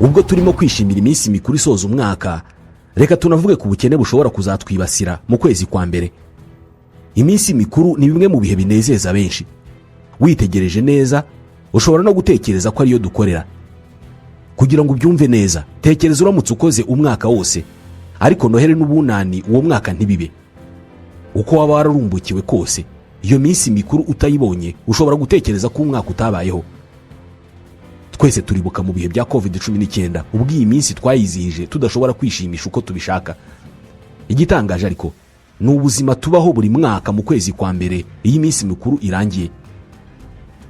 Ubwo turimo kwishimira iminsi mikuru isoza umwaka, reka tunavuge ku bukene bushobora kuzatwibasira mu kwezi kwa mbere. Iminsi mikuru ni bimwe mu bihe binezeza benshi. Witegereje neza, ushobora no gutekereza ko ariyo dukorera. Kugira ngo ubyumve neza, tekereza uramutse ukoze umwaka wose, ariko Noheli n'Ubunani uwo mwaka ntibibe. Uko waba wararumbukiwe kose, iyo minsi mikuru utayibonye, ushobora gutekereza ko umwaka utabayeho. Twese turibuka mu bihe bya COVID-19, ubwo iyi minsi twayizihije tudashobora kwishimisha uko tubishaka. Igitangaje ariko ni ubuzima tubaho buri mwaka mu kwezi kwa mbere iyo iminsi mikuru irangiye.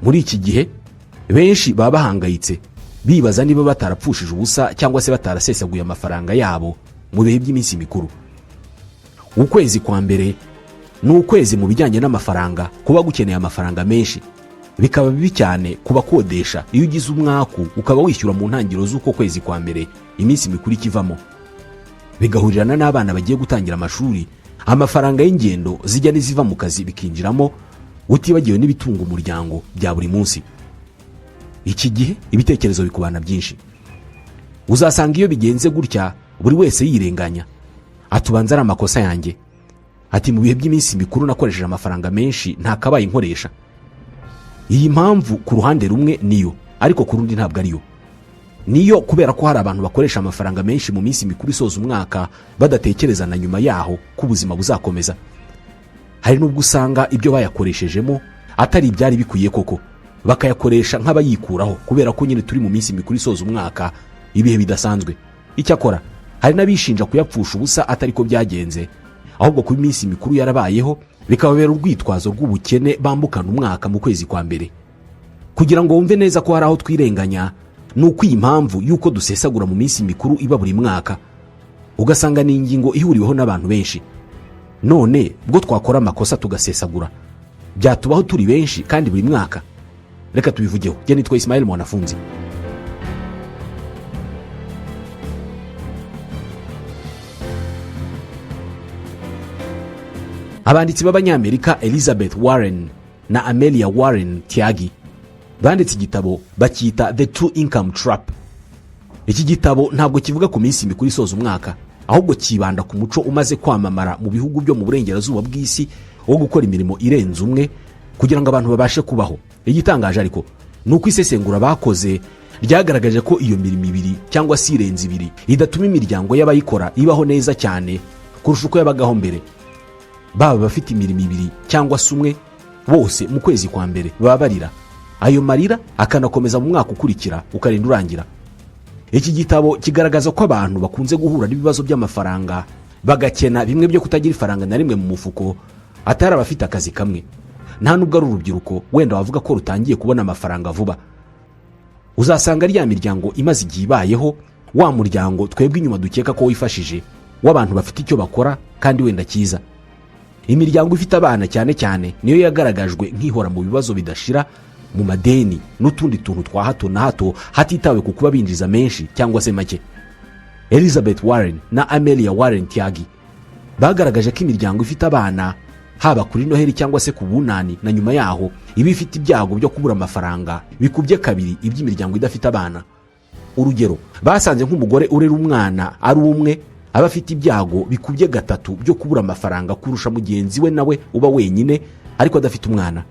Muri iki gihe benshi baba bahangayitse, bibaza niba batarapfushije ubusa cyangwa se batarasesaguye amafaranga yabo mu bihe by'iminsi mikuru. Ukwezi kwa mbere ni ukwezi mu bijyanye n'amafaranga kuba gukeneye amafaranga menshi, bikaba bibi cyane ku bakodesha iyo ugize umwaku ukaba wishyura mu ntangiriro z'uko kwezi kwa mbere iminsi mikuru ikivamo, bigahurirana n'abana bagiye gutangira amashuri, amafaranga y'ingendo zijya n'iziva mu kazi bikinjiramo, utibagiwe n'ibitunga umuryango bya buri munsi. Iki gihe ibitekerezo bikubana byinshi. Uzasanga iyo bigenze gutya buri wese yirenganya, atubanza ari amakosa yanjye, ati mu bihe by'iminsi mikuru nakoresheje amafaranga menshi ntakabaye nkoresha. Iyi mpamvu ku ruhande rumwe niyo, ariko ku rundi ntabwo ariyo. Niyo kubera ko hari abantu bakoresha amafaranga menshi mu minsi mikuru isoza umwaka badatekereza na nyuma yaho ko ubuzima buzakomeza. Hari n'ubwo usanga ibyo bayakoreshejemo atari ibyari bikwiye koko, bakayakoresha nk'abayikuraho kubera ko nyine turi mu minsi mikuru isoza umwaka, ibihe bidasanzwe. Icyakora hari n'abishinja kuyapfusha ubusa atari ko byagenze, ahubwo kuba iminsi mikuru yarabayeho bikababera urwitwazo rw'ubukene bambukana umwaka mu kwezi kwa mbere. Kugira ngo wumve neza ko hari aho twirenganya, ni uko iyi mpamvu y'uko dusesagura mu minsi mikuru iba buri mwaka, ugasanga ni ingingo ihuriweho n'abantu benshi. None bwo twakora amakosa tugasesagura, byatubaho turi benshi kandi buri mwaka? Reka tubivugeho. Njye nitwa Ismail Mwanafunzi. Abanditsi b'Abanyamerika Elizabeth Warren na Amelia Warren Tyagi banditse igitabo bacyita "The Two Income Trap". Iki gitabo ntabwo kivuga ku minsi mikuru isoza umwaka, ahubwo kibanda ku muco umaze kwamamara mu bihugu byo mu burengerazuba bw'isi wo gukora imirimo irenze umwe kugira ngo abantu babashe kubaho. Igitangaje ariko ni uko isesengura bakoze ryagaragaje ko iyo mirimo ibiri cyangwa se irenze ibiri idatuma imiryango y'abayikora ibaho neza cyane kurusha uko yabagaho mbere. Baba abafite imirimo ibiri cyangwa se umwe, bose mu kwezi kwa mbere baba barira. Ayo marira akanakomeza mu mwaka ukurikira ukarinda urangira. Iki gitabo kigaragaza ko abantu bakunze guhura n'ibibazo by'amafaranga, bagakena bimwe byo kutagira ifaranga na rimwe mu mufuko, atari abafite akazi kamwe, nta nubwo ari urubyiruko wenda wavuga ko rutangiye kubona amafaranga vuba. Uzasanga ari ya miryango imaze igihe ibayeho, wa muryango twebwe inyuma dukeka ko wifashije, w'abantu bafite icyo bakora kandi wenda cyiza. Imiryango ifite abana cyane cyane niyo yagaragajwe nk'ihora mu bibazo bidashira, mu madeni n'utundi tuntu twa hato na hato, hatitawe ku kuba binjiza menshi cyangwa se make. Elizabeth Warren na Amelia Warren Tyagi bagaragaje ko imiryango ifite abana, haba kuri Noheli cyangwa se ku Bunani na nyuma yaho, iba ifite ibyago byo kubura amafaranga bikubye kabiri iby'imiryango idafite abana. Urugero, basanze nk'umugore urera umwana ari umwe aba afite ibyago bikubye gatatu byo kubura amafaranga kurusha mugenzi we nawe uba wenyine ariko adafite umwana.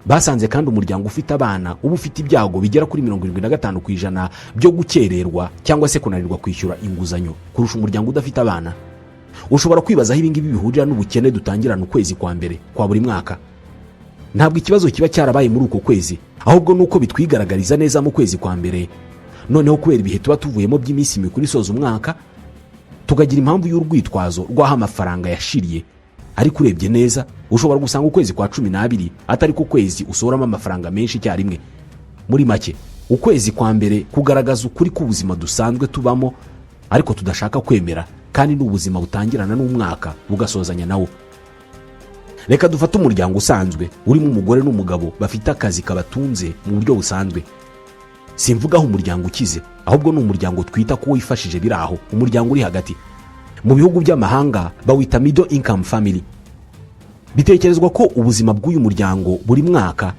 Basanze kandi umuryango ufite abana uba ufite ibyago bigera kuri 75% byo gukererwa cyangwa se kunanirwa kwishyura inguzanyo kurusha umuryango udafite abana. Ushobora kwibaza aho ibingibi bihurira n'ubukene dutangirana ukwezi kwa mbere kwa buri mwaka. Ntabwo ikibazo kiba cyarabaye muri uko kwezi, ahubwo ni uko bitwigaragariza neza mu kwezi kwa mbere. Noneho kubera ibihe tuba tuvuyemo by'iminsi mikuru isoza umwaka, tukagira impamvu y'urwitwazo rw'aho amafaranga yashiriye. Ariko urebye neza, ushobora gusanga ukwezi kwa 12 atari ko kwezi usohoramo amafaranga menshi icyarimwe. Muri make, ukwezi kwa mbere kugaragaza ukuri k'ubuzima dusanzwe tubamo ariko tudashaka kwemera, kandi ni ubuzima butangirana n'umwaka bugasozanya nawo. Reka dufate umuryango usanzwe urimo umugore n'umugabo bafite akazi kabatunze mu buryo busanzwe. Simvugaho umuryango ukize, ahubwo ni umuryango twita ko wifashije biri aho, umuryango uri hagati. Mu bihugu by'amahanga bawita middle income family. Bitekerezwa ko ubuzima bw'uyu muryango buri mwaka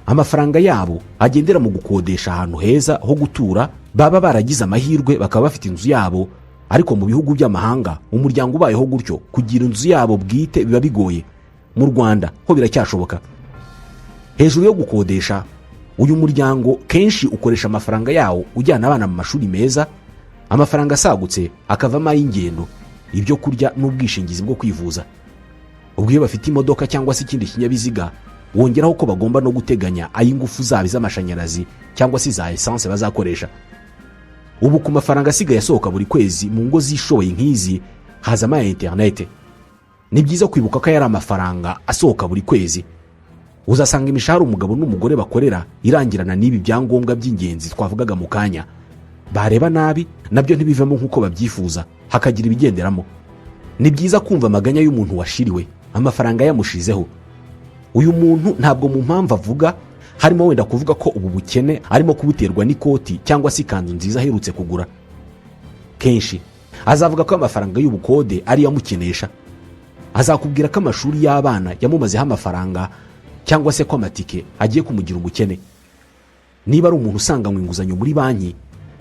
amafaranga yabo agendera mu gukodesha ahantu heza ho gutura Baba baragize amahirwe bakaba bafite inzu yabo, ariko mu bihugu by'amahanga umuryango ubayeho gutyo kugira inzu yabo bwite biba bigoye. Mu Rwanda ho biracyashoboka. Hejuru yo gukodesha, uyu muryango kenshi ukoresha amafaranga yawo ujyana abana mu mashuri meza, amafaranga asagutse akavamo ay'ingendo, ibyo kurya n'ubwishingizi bwo kwivuza. Ubwo iyo bafite imodoka cyangwa se ikindi kinyabiziga, wongeraho ko bagomba no guteganya ay'ingufu zabo iz'amashanyarazi cyangwa se iza esanse bazakoresha. Ubu ku mafaranga asigaye asohoka buri kwezi mu ngo zishoboye nk'izi, hazamo aya interinete. Ni byiza kwibuka ko aya ari amafaranga asohoka buri kwezi. Uzasanga imishahara umugabo n'umugore bakorera irangirana n'ibi byangombwa by'ingenzi twavugaga mu kanya. Bareba nabi nabyo ntibivemo nk'uko babyifuza, hakagira ibigenderamo. Ni byiza kumva amaganya y'umuntu washiriwe, amafaranga yamushizeho. Uyu muntu ntabwo mu mpamvu avuga harimo wenda kuvuga ko ubu bukene arimo kubuterwa n'ikoti cyangwa se ikanzu nziza aherutse kugura. Kenshi azavuga ko amafaranga y'ubukode ariyo amukenesha. Azakubwira ko amashuri y'abana yamumazeho amafaranga, cyangwa se ko amatike agiye kumugira umukene. Niba ari umuntu usanganywe inguzanyo muri banki,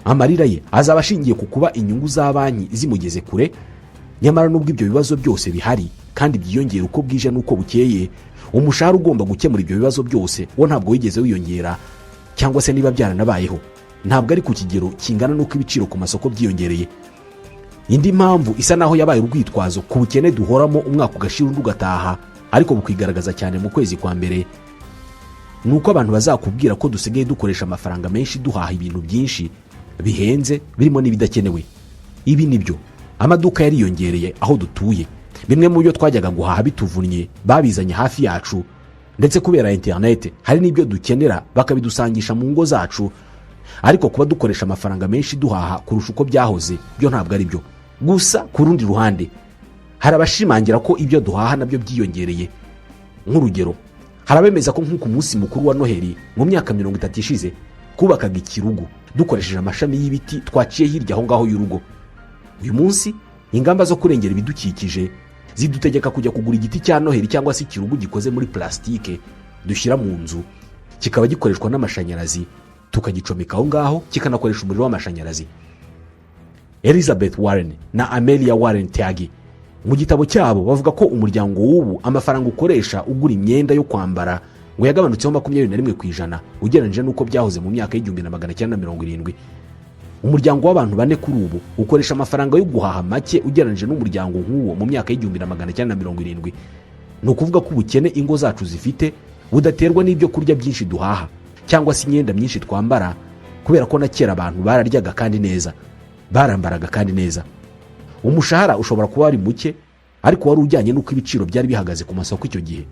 amarira ye azaba ashingiye ku kuba inyungu za banki zimugeze kure. Nyamara nubwo ibyo bibazo byose bihari kandi byiyongera uko bwije n'uko bukeye, umushahara ugomba gukemura ibyo bibazo byose wo ntabwo wigeze wiyongera, cyangwa se niba byaranabayeho ntabwo ari ku kigero kingana n'uko ibiciro ku masoko byiyongereye. Indi mpamvu isa naho yabaye urwitwazo ku bukene duhoramo umwaka ugashira undi ugataha, ariko bukigaragaza cyane mu kwezi kwa mbere, ni uko abantu bazakubwira ko dusigaye dukoresha amafaranga menshi duhaha ibintu byinshi bihenze, birimo n'ibidakenewe. Ibi ni byo: amaduka yariyongereye aho dutuye, bimwe mu byo twajyaga guhaha bituvunnye babizanye hafi yacu, ndetse kubera interineti hari n'ibyo dukenera bakabidusangisha mu ngo zacu. Ariko kuba dukoresha amafaranga menshi duhaha kurusha uko byahoze byo ntabwo ari byo gusa. Ku rundi ruhande, hari abashimangira ko ibyo duhaha nabyo byiyongereye. Nk'urugero, hari abemeza ko nko ku munsi mukuru wa Noheli mu myaka 30 ishize twubakaga ikirugu dukoresheje amashami y'ibiti twaciye hirya aho ngaho y'urugo. Uyu munsi ingamba zo kurengera ibidukikije zidutegeka kujya kugura igiti cya Noheli cyangwa se ikirugu gikoze muri plastique dushyira mu nzu, kikaba gikoreshwa n'amashanyarazi, tukagicomeka aho ngaho, kikanakoresha umuriro w'amashanyarazi. Elizabeth Warren na Amelia Warren Tyagi mu gitabo cyabo bavuga ko umuryango w'ubu amafaranga ukoresha ugura imyenda yo kwambara ngo yagabanutseho 21% ugereranyije n'uko byahoze mu myaka y'1970. Umuryango w'abantu bane kuri ubu ukoresha amafaranga yo guhaha make ugereranyije n'umuryango nk'uwo mu myaka y'1970. Ni ukuvuga ko ubukene ingo zacu zifite budaterwa n'ibyo kurya byinshi duhaha cyangwa se imyenda myinshi twambara, kubera ko na kera abantu bararyaga kandi neza, barambaraga kandi neza. Umushahara ushobora kuba wari muke, ariko wari ujyanye n'uko ibiciro byari bihagaze ku masoko icyo gihe.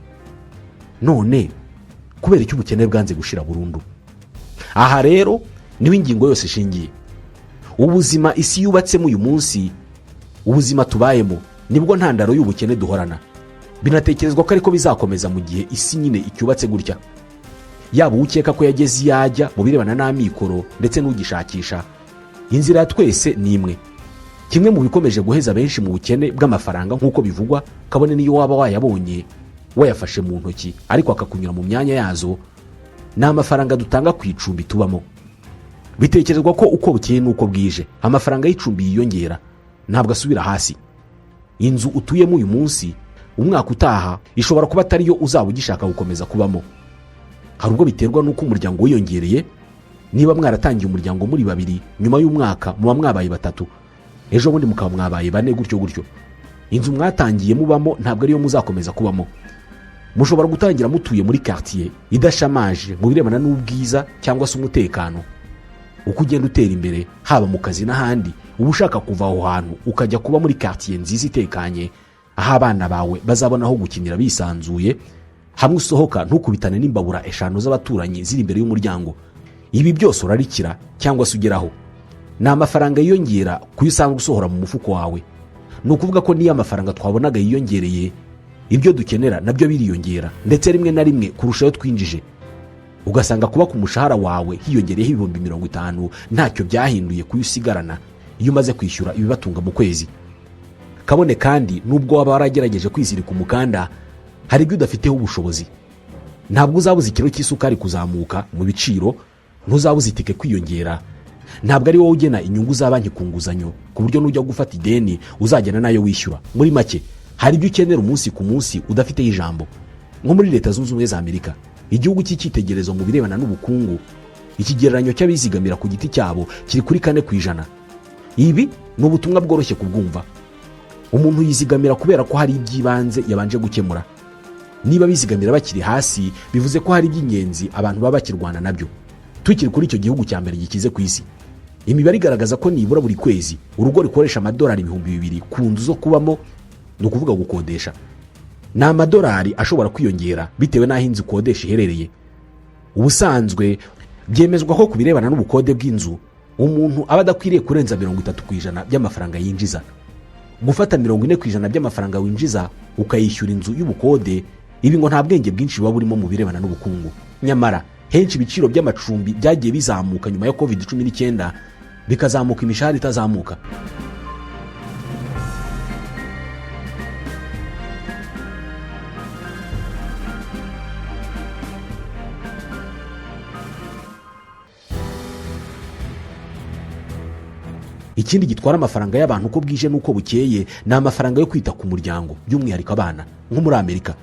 None kubera icyo ubukene bwanze gushira burundu? Aha rero niho ingingo yose ishingiye. Ubuzima isi yubatsemo uyu munsi, ubuzima tubayemo, nibwo ntandaro y'ubukene duhorana. Binatekerezwa ko ariko bizakomeza mu gihe isi nyine icyubatse gutya. Yaba uwukeka ko yageze iyo ajya mu birebana n'amikoro ndetse n'ugishakisha, inzira ya twese ni imwe. Kimwe mu bikomeje guheza benshi mu bukene bw'amafaranga nk'uko bivugwa, kabone n'iyo waba wayabonye wayafashe mu ntoki ariko akakunyura mu myanya yazo, ni amafaranga dutanga ku icumbi tubamo. Bitekerezwa ko uko bukeye n'uko bwije amafaranga y'icumbi yiyongera, ntabwo asubira hasi. Inzu utuyemo uyu munsi, umwaka utaha ishobora kuba atariyo uzaba ugishaka gukomeza kubamo. Hari ubwo biterwa n'uko umuryango wiyongereye. Niba mwaratangiye umuryango muri babiri, nyuma y'umwaka muba mwabaye batatu, ejo bundi mukaba mwabaye bane, gutyo gutyo. Inzu mwatangiye mubamo ntabwo ariyo muzakomeza kubamo. Mushobora gutangira mutuye muri karitsiye idashamaje mu birebana n'ubwiza cyangwa se umutekano. Uko ugenda utera imbere, haba mu kazi n'ahandi, uba ushaka kuva aho hantu ukajya kuba muri karitsiye nziza itekanye, aho abana bawe bazabona aho gukinira bisanzuye, hamwe usohoka ntukubitane n'imbabura eshanu z'abaturanyi ziri imbere y'umuryango. Ibi byose urarikira cyangwa se ugeraho ni amafaranga yiyongera ku yo usanzwe usohora mu mufuko wawe. Ni ukuvuga ko niyo amafaranga twabonaga yiyongereye, ibyo dukenera nabyo biriyongera, ndetse rimwe na rimwe kurushayo twinjije. Ugasanga kuba ku mushahara wawe hiyongereyeho 50,000 ntacyo byahinduye kuyo usigarana iyo umaze kwishyura ibibatunga mu kwezi. Kabone kandi nubwo waba waragerageje kwizirika umukanda, hari ibyo udafiteho ubushobozi. Ntabwo uzabuza ikiro cy'isukari kuzamuka mu biciro, ntuzabuza itike kwiyongera. Ntabwo ari wowe ugena inyungu za banki ku nguzanyo, ku buryo nujya gufata ideni uzagena nayo wishyura. Muri make, hari ibyo ukenera umunsi ku munsi udafiteho ijambo. Nko muri Leta Zunze Ubumwe za Amerika, igihugu cy'icyitegererezo mu birebana n'ubukungu, ikigereranyo cy'abizigamira ku giti cyabo kiri kuri 4%. Ibi ni ubutumwa bworoshye kubwumva. Umuntu yizigamira kubera ko hari iby'ibanze yabanje gukemura. Niba bizigamira bakiri hasi, bivuze ko hari iby'ingenzi abantu baba bakirwana nabyo. Tukiri kuri icyo gihugu cya mbere gikize ku isi, imibare igaragaza ko nibura buri kwezi urugo rukoresha amadolari 2000 ku nzu zo kubamo, ni ukuvuga gukodesha. Ni amadolari ashobora kwiyongera bitewe n'aho inzu ukodesha iherereye. Ubusanzwe byemezwa ko ku birebana n'ubukode bw'inzu, umuntu aba adakwiriye kurenza 30% by'amafaranga yinjiza. Gufata 40% by'amafaranga winjiza ukayishyura inzu y'ubukode, ibi ngo nta bwenge bwinshi buba burimo mu birebana n'ubukungu. Nyamara henshi ibiciro by'amacumbi byagiye bizamuka nyuma ya COVID-19, bikazamuka imishahara itazamuka. Ikindi gitwara amafaranga y'abantu uko bwije n'uko bukeye ni amafaranga yo kwita ku muryango, by'umwihariko abana. Nko muri Amerika,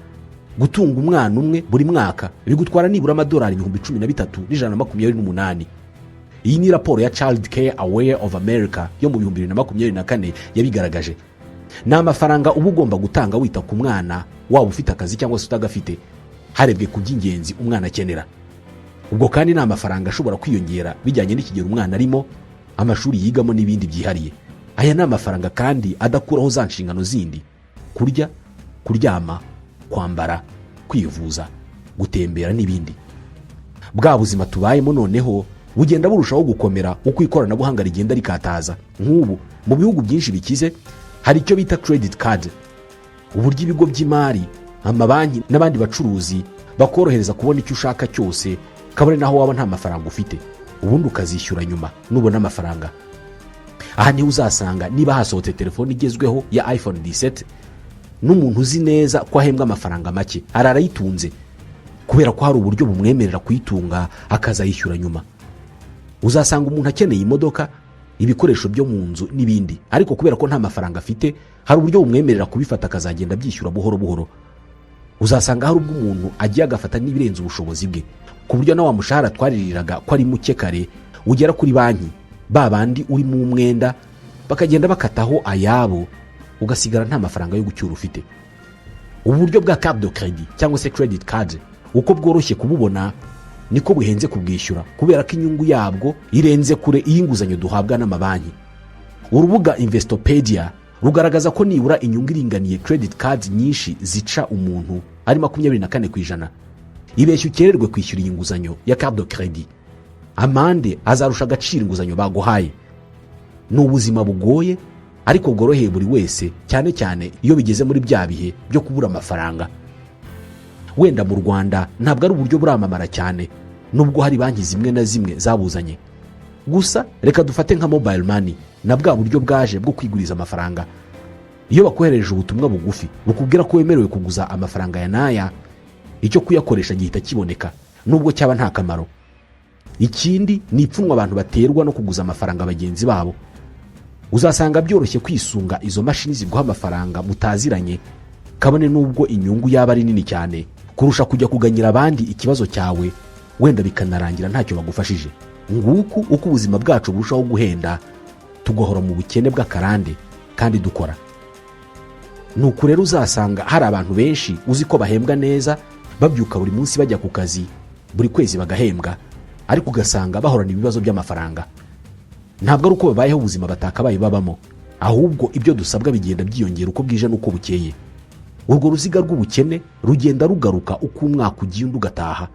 gutunga umwana umwe buri mwaka bigutwara nibura amadolari 13,128. Iyi ni raporo ya Child Care Aware of America yo mu 2024 yabigaragaje. Ni amafaranga uba ugomba gutanga wita ku mwana, waba ufite akazi cyangwa se utagafite, harebwe ku by'ingenzi umwana akenera. Ubwo kandi ni amafaranga ashobora kwiyongera bijyanye n'ikigero umwana arimo, amashuri yigamo n'ibindi byihariye. Aya ni amafaranga kandi adakuraho za nshingano zindi: kurya, kuryama, kwambara, kwivuza, gutembera n'ibindi. Bwa buzima tubayemo noneho bugenda burushaho gukomera uko ikoranabuhanga rigenda rikataza. Nk'ubu mu bihugu byinshi bikize hari icyo bita credit card, uburyo ibigo by'imari, amabanki n'abandi bacuruzi bakorohereza kubona icyo ushaka cyose, kabone naho waba nta mafaranga ufite, ubundi ukazishyura nyuma nubona amafaranga. Aha niho uzasanga niba hasohotse telefone igezweho ya iPhone 17, n'umuntu uzi neza ko ahembwa amafaranga make arayitunze kubera ko hari uburyo bumwemerera kuyitunga akazayishyura nyuma. Uzasanga umuntu akeneye imodoka, ibikoresho byo mu nzu n'ibindi, ariko kubera ko nta mafaranga afite, hari uburyo bumwemerera kubifata akazagenda abyishyura buhoro buhoro. Uzasanga hari ubwo umuntu agiye agafata n'ibirenze ubushobozi bwe, ku buryo na wa mushahara twaririraga ko ari muke kare ugera kuri banki, ba bandi urimo umwenda bakagenda bakataho ayabo, ugasigara nta mafaranga yo gucyura ufite. Ubu buryo bwa carte de crédit cyangwa se credit card, uko bworoshye kububona niko buhenze kubwishyura, kubera ko inyungu yabwo irenze kure iy'inguzanyo duhabwa n'amabanki. Urubuga Investopedia rugaragaza ko nibura inyungu iringaniye credit cards nyinshi zica umuntu ari 24%. Ibeshya ukererwe kwishyura iyi nguzanyo ya carte de crédit, amande azarusha agaciro inguzanyo baguhaye. Ni ubuzima bugoye ariko bworoheye buri wese, cyane cyane iyo bigeze muri bya bihe byo kubura amafaranga. Wenda mu Rwanda ntabwo ari uburyo buramamara cyane, nubwo hari banki zimwe na zimwe zabuzanye. Gusa reka dufate nka mobile money na bwa buryo bwaje bwo kwiguriza amafaranga. Iyo bakoherereje ubutumwa bugufi bukubwira ko wemerewe kuguza amafaranga ya n'aya, icyo kuyakoresha gihita kiboneka nubwo cyaba nta kamaro. Ikindi ni ipfunwe abantu baterwa no kuguza amafaranga bagenzi babo. Uzasanga byoroshye kwisunga izo mashini ziguha amafaranga mutaziranye, kabone n'ubwo inyungu yaba ari nini cyane, kurusha kujya kuganyira abandi ikibazo cyawe, wenda bikanarangira ntacyo bagufashije. Nguku uko ubuzima bwacu burushaho guhenda, tugahora mu bukene bw'akarande kandi dukora. Ni uku rero uzasanga hari abantu benshi uzi ko bahembwa neza, babyuka buri munsi bajya ku kazi, buri kwezi bagahembwa, ariko ugasanga bahorana ibibazo by'amafaranga. Ntabwo ari uko babayeho ubuzima batakabaye babamo, ahubwo ibyo dusabwa bigenda byiyongera uko bwije n'uko bukeye. Urwo ruziga rw'ubukene rugenda rugaruka uko umwaka ugiye undi ugataha,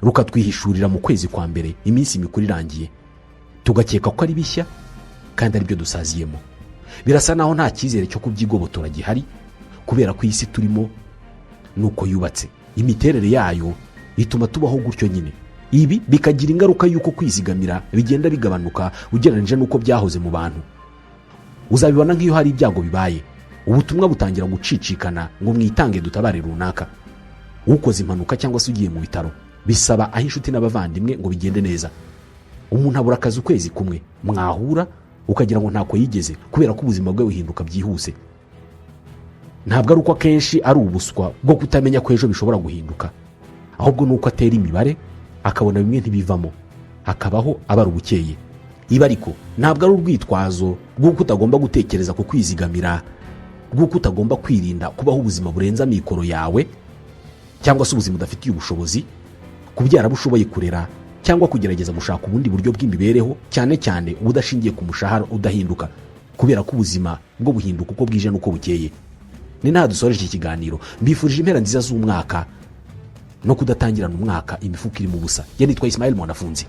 rukatwihishurira mu kwezi kwa mbere iminsi mikuru irangiye, tugakeka ko ari bishya kandi aribyo dusaziyemo. Birasa naho nta cyizere cyo kubyigobotora gihari, kubera ko iyi si turimo nuko yubatse, imiterere yayo ituma tubaho gutyo nyine. Ibi bikagira ingaruka y'uko kwizigamira bigenda bigabanuka ugereranyije n'uko byahoze mu bantu. Uzabibona nk'iyo hari ibyago bibaye, ubutumwa butangira gucicikana ngo mwitange dutabare runaka. Ukoze impanuka cyangwa se ugiye mu bitaro, bisaba aho inshuti n'abavandimwe ngo bigende neza. Umuntu abura akazi ukwezi kumwe, mwahura ukagira ngo ntako yigeze, kubera ko ubuzima bwe buhinduka byihuse. Ntabwo ari uko akenshi ari ubuswa bwo kutamenya ko ejo bishobora guhinduka, ahubwo ni uko atera imibare akabona bimwe ntibivamo, hakabaho abara ubukeye. Ibi ariko ntabwo ari urwitwazo rw'uko utagomba gutekereza ku kwizigamira, rw'uko utagomba kwirinda kubaho ubuzima burenze amikoro yawe cyangwa se ubuzima udafitiye ubushobozi, kubyara abo ushoboye kurera, cyangwa kugerageza gushaka ubundi buryo bw'imibereho, cyane cyane ubudashingiye ku mushahara udahinduka, kubera ko ubuzima bwo buhinduka uko bwije n'uko bukeye. Ni naha dusoreje iki kiganiro. Mbifurije impera nziza z'umwaka no kudatangirana umwaka imifuka irimo ubusa. Ye nitwa Ismail Mwanafunzi.